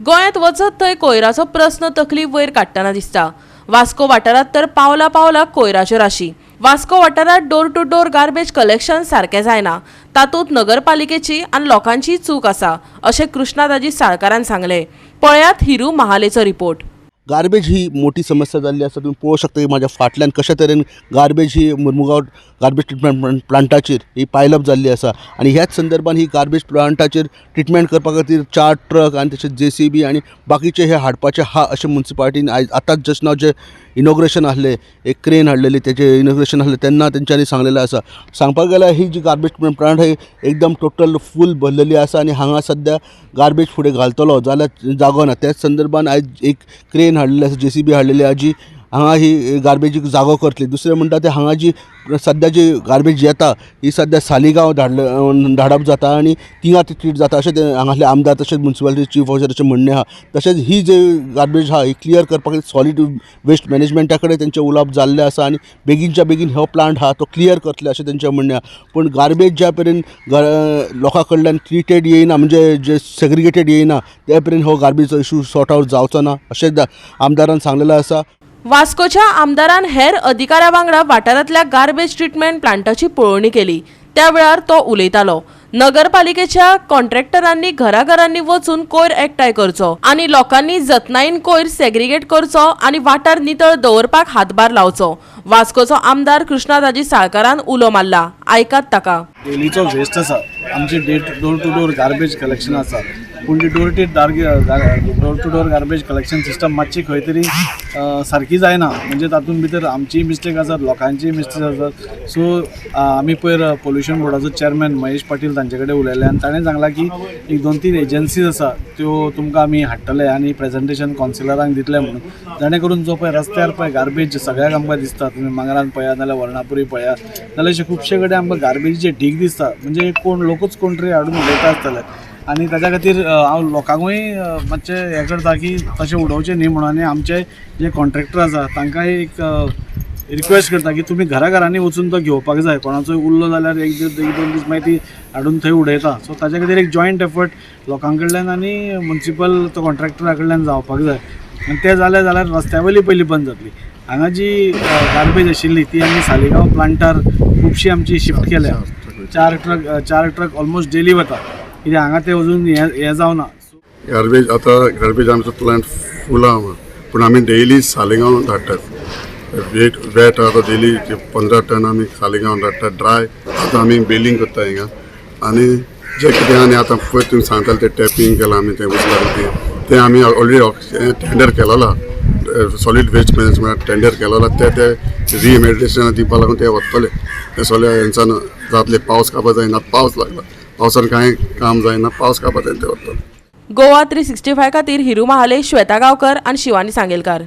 गोंयांत वचत थंय कोयराचो प्रस्न तकली वयर काडटना दिसता. वास्को वाठारांत तर पावला पावलाक कोयराच्यो राशी. वास्को वाठारांत door to door garbage collection सारकें जायना, तातूंत नगरपालिकेची आनी लोकांची चूक आसा अशें कृष्णादाजी साळकारान सांगलें. पळयात हिरू महालेचो रिपोर्ट. गार्बेज ही मोठी समस्या जाल्ली आसा. तुमी पळोवंक शकता की म्हाज्या फाटल्यान कशे तरेन गार्बेज ही मुरमुगांव गार्बेज ट्रिटमेंट प्लांटाचेर ही पायलप जाल्ली आसा आनी ह्याच संदर्भान ही गार्बेज प्लांटाचेर ट्रिटमेंट करपा खातीर 4 ट्रक आनी तशेंच JCB आनी बाकीचे हे हाडपाचे आहा अशें मुन्सिपालिटीन आयज आतांच जस्ट नाव जे इनॉग्रेशन आहलें, एक क्रेन हाडलेली तेजें इनॉग्रेशन आहलें तेन्ना तेंच्यांनी सांगलेलें आसा. सांगपाक गेल्यार ही जी गार्बेज ट्रिटमेंट प्लांट ही एकदम टोटल फूल भरलेली आसा आनी हांगा सद्या गार्बेज फुडें घालतलो जाल्यार जागो ना. त्याच संदर्भान आयज एक क्रेन हाडलेली आसा, JCB हाडलेली आहा जी हांगा ही गार्बेजीक जागो करतली. दुसरें म्हणटा तें हांगा जी सद्या जी गार्बेज येता ही सद्या सालिगांव धाडप जाता आनी थिंगा ती ट्रीट जाता अशें ते हांगासले आमदार तशेंच मुन्सिपालिटी चीफ ऑफिसर अशें म्हणणें आहा. तशेंच ही जी गार्बेज आहा ही क्लियर करपा खातीर सॉलीड वेस्ट मॅनेजमेंटा कडेन तेंचें उलोवप जाल्लें आसा आनी बेगीनच्या बेगीन हो प्लांट आहा तो क्लियर करतले अशें तेंचें म्हणणें आहा. पूण गार्बेज ज्या पर्यंत लोकां कडल्यान ट्रिटेड येयना, म्हणजे जे सेग्रिगेटेड येयना त्या पर्यंत हो गार्बेजचो इशू सॉर्ट आवट जावचो ना अशें आमदारान सांगलेलें आसा. वास्कोच्या आमदारान हेर अधिकाऱ्या वांगडा वाठारांतल्या गार्बेज ट्रिटमेंट प्लांटाची पळोवणी केली. त्या वेळार तो उलयतालो. नगरपालिकेच्या कॉन्ट्रॅक्टरांनी घराघरांनी वचून कोयर एकठांय करचो आनी लोकांनी जतनायेन कोयर सेग्रिगेट करचो आनी वाठार नितळ दवरपाक हातभार लावचो. वास्कोचो आमदार कृष्णादाजी साळकारान उलो मारला. आयकात ताका. डेलीचो वेस्ट आसा, आमची door to door garbage collection आसा, पूण ती door to door garbage collection system मातशी खंय तरी सारकी जायना. म्हणजे तातूंत भितर आमचीय मिस्टेक आसात, लोकांचीय मिस्टेक आसात. सो आमी पयर पोल्युशन बोर्डाचो चॅरमॅन महेश पाटील तांचे कडेन उलयले आनी ताणें सांगलां की एक 2-3 एजन्सीज आसा त्यो तुमकां आमी हाडटले आनी प्रेजेंटेशन कावन्सिलरांक दितले म्हणून, जाणे करून जो पळय रस्त्यार पळय गार्बेज सगळ्याक आमकां दिसता, तुमी मांगरान पळयात नाल्यार वर्णापुरी पळयात नाल्यार अशे खुबशे कडेन आमकां गार्बेजीचे ढीग दिसता. म्हणजे कोण लोकूच कोण तरी हाडून उडयता आसतले आनी ताच्या खातीर हांव लोकांकूय मातशें हें करता की तशें उडोवचें न्ही म्हणून. आनी आमचे जे कॉन्ट्रॅक्टर आसा तांकांय एक रिक्वेस्ट करता की तुमी घरा घरांनी वचून तो घेवपाक जाय. कोणाचोय उरलो जाल्यार एक दीस 1-2 दीस मागीर ती हाडून थंय उडयता. सो ताच्या खातीर एक जॉयंट एफर्ट लोकां कडल्यान आनी मुन्सिपल तो कॉन्ट्रॅक्टरा कडल्यान जावपाक जाय आनी तें जालें जाल्यार रस्त्या वयली पयली बंद जातली. हांगा जी गार्बेज आशिल्ली ती आमी सालिगांव प्लांटार खुबशी आमची शिफ्ट केल्या. 4 ट्रक ऑलमोस्ट डेली वता, कित्याक हांगा ते अजून हें जावना. गार्बेज आतां गार्बेज आमचो प्लांट फूल आहा, पूण आमी डेली सालिगांव धाडटात. वेट आतां डेली 15 टन आमी सालिगांव धाडटात. ड्राय आतां आमी बेलिंग करता हिंगा आनी जे कितें आनी आतां पयर तुमी सांगताले तें टॅपिंग केलां आमी, तें उचला तें आमी ऑलरेडी टेंडर केलेलो, सॉलीड वेस्ट मॅनेजमेंट टेंडर केलेलो. ते ते रिमेडिटेशन दिवपा लागून ते वतले ते सगळे हेंच्यान जातले. पावस कापा जायना, पावस लागला, पावसान कांय काम जायना, पावस कापा जायना ते वतले. गोवा 365 खातीर हिरू महाले, श्वेता गांवकर आनी शिवानी सांगेलकार.